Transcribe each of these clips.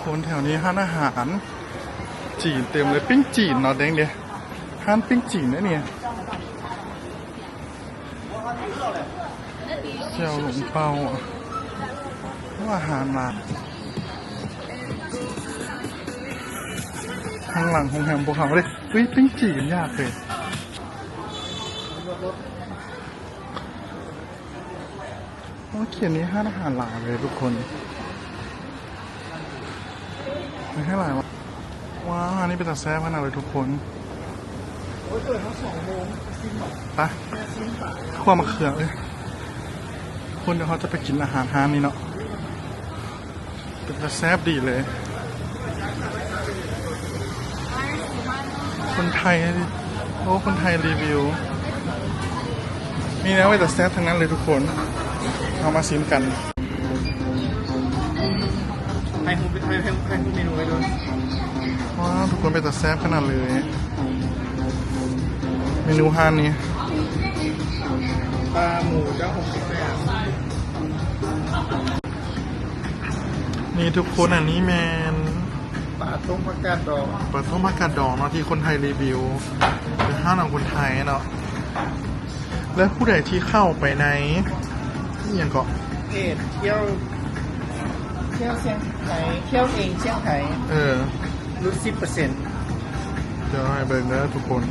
ຄົນແຖວນີ້ຮ້ານອາຫານຈີນເຕັມເລີຍ ປີ້ງຈີນເນາະ ແດງເດ ຮ້ານປີ້ງຈີນເດ້ນີ້ ເສີ່ຍວຫຼົງເປົາ ໂອ້ ອາຫານຫຼາຍ ທາງຫຼັງໂຮງແຮມພວກເຮົາເດ້ ອຸ້ຍ ປີ້ງຈີນຢາກເລີຍ. ໂອເຄ ນີ້ຮ້ານອາຫານຫຼາຍເລີຍທຸກຄົນ ມີໃຫ້ຫຼາຍວ່າ ວ້າວ ອັນນີ້ເປັນຕາແຊບຂະໜາດເລີຍທຸກຄົນ ໄປ ຂົ້ວມະເຂືອເອີຍ ທຸກຄົນ ດຽວເຮົາຈະໄປກິນອາຫານຮ້ານນີ້ເນາະ. ເປັນຕາແຊບດີເລີຍ ຄົນໄທ ໂອ້ ຄົນໄທຣີວິວ ມີແນວເປັນຕາແຊບທັງນັ້ນເລີຍທຸກຄົນ ເຮົາມາຊີມກັນ ໃຫ້ຮູ້ ໃຫ້ ໃຫ້ ໃຫ້ຮູ້ເມນູໄວ້ດ້ວຍ ວ້າວ ທຸກຄົນ ເປັນຕາແຊບຂະໜາດເລີຍ ເມນູຮ້ານນີ້ ປາໝູເຈົ້າ ຫົກສິບແປດ. ນີ້ທຸກຄົນ ອັນນີ້ແມ່ນປາຕົ້ມຜັກກາດດອງ ປາຕົ້ມຜັກກາດດອງເນາະ ທີ່ຄົນໄທຣີວິວ ເປັນຮ້ານຂອງຄົນໄທເນາະ ແລະ ຜູ້ໃດທີ່ເຂົ້າໄປໃນ ອີ່ຫຍັງເກາະ ເພຈທ່ຽວ ທ່ຽວຊຽງໄຮ ທ່ຽວເອງຊຽງໄຮ ເອີ ຫຼຸດສິບເປີເຊັນ ດຽວໃຫ້ເບິ່ງເດີທຸກຄົນ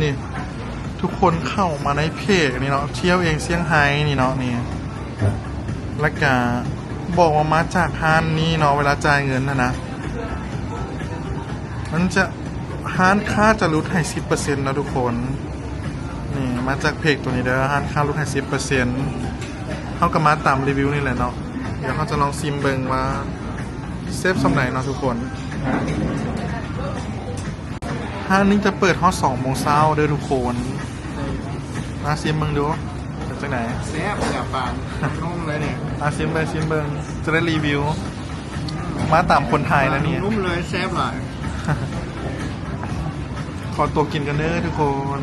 ນີ້ ທຸກຄົນເຂົ້າມາໃນເພຈນີ້ເນາະ ທ່ຽວເອງຊຽງໄຮນີ້ເນາະ ນີ້ ແລ້ວກະບອກວ່າມາຈາກຮ້ານນີ້ເນາະ ເວລາຈ່າຍເງິນຫັ້ນນະ ມັນຈະ ຮ້ານຄ້າຈະຫຼຸດໃຫ້ສິບເປີເຊັນເນາະທຸກຄົນ ນີ້ ມາຈາກເພຈໂຕນີ້ເດີ ຮ້ານຄ້າຫຼຸດໃຫ້ສິບເປີເຊັນ ເຮົາກະມາຕາມຣີວິວນີ້ແຫຼະເນາະ ດຽວເຮົາຈະລອງຊີມເບິ່ງວ່າແຊບສ່ຳໃດເນາະທຸກຄົນ. ຮ້ານນີ້ຈະເປີດຮອດສອງໂມງເຊົ້າເດີທຸກຄົນ ມາຊີມເບິ່ງດູ ເປັນຈັ່ງໃດ ແຊບ ຢາກປານ ນຸ້ມເລີຍນີ້ ອາ ຊີມເບິ່ງ ຊີມເບິ່ງ ຈະໄດ້ຣີວິວ ມາຕາມຄົນໄທແລ້ວນີ້ ນຸ້ມເລີຍ ແຊບຫຼາຍ ຂໍຕົວກິນກ່ອນເດີທຸກຄົນ.